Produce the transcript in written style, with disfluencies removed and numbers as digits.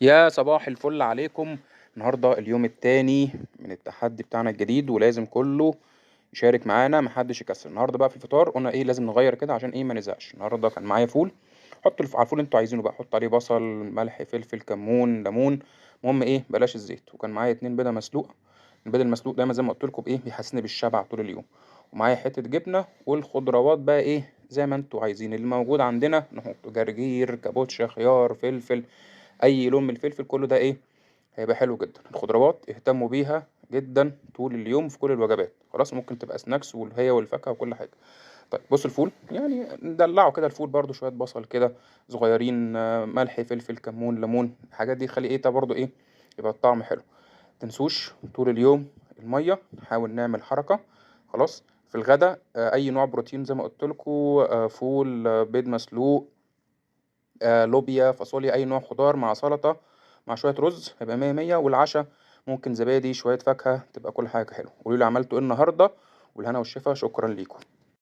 يا صباح الفل عليكم. النهارده اليوم التاني من التحدي بتاعنا الجديد، ولازم كله يشارك معانا، محدش يكسل. النهارده بقى في الفطار قلنا ايه، لازم نغير كده عشان ايه ما نزهقش. النهارده كان معايا فول، حطوا على الفول اللي انتوا عايزينه بقى، حطوا عليه بصل، ملح، فلفل، كمون، ليمون، المهم ايه بلاش الزيت. وكان معايا 2 بيضة مسلوقة، البيض المسلوق دايما زي ما قلت لكم بايه بيحسسني بالشبع طول اليوم. ومعايا حتة جبنه، والخضروات بقى ايه زي ما انتوا عايزين، اللي موجود عندنا نحط جرجير، كابوتشا، خيار، فلفل، اي لون من الفلفل، كله ده ايه هيبقى حلو جدا. الخضروات اهتموا بيها جدا طول اليوم في كل الوجبات، خلاص ممكن تبقى snacks وهي والفاكهه وكل حاجة. طيب بص الفول يعني ندلعه كده، الفول برده شوية بصل كده صغيرين، ملح، فلفل، كمون، ليمون، الحاجات دي تخلي ايه ده برده ايه يبقى الطعم حلو. متنسوش طول اليوم المية، نحاول نعمل حركة. خلاص في الغدا، اي نوع بروتين زي ما قلت لكم، فول، بيض مسلوق، لوبيا، فاصوليا، اي نوع خضار مع سلطة مع شوية رز هيبقى 100 100. والعشاء ممكن زبادي، شوية فاكهة، تبقى كل حاجة حلوة. قولوا لي عملتوا ايه النهارده، والهنا والشفا. شكرا ليكم.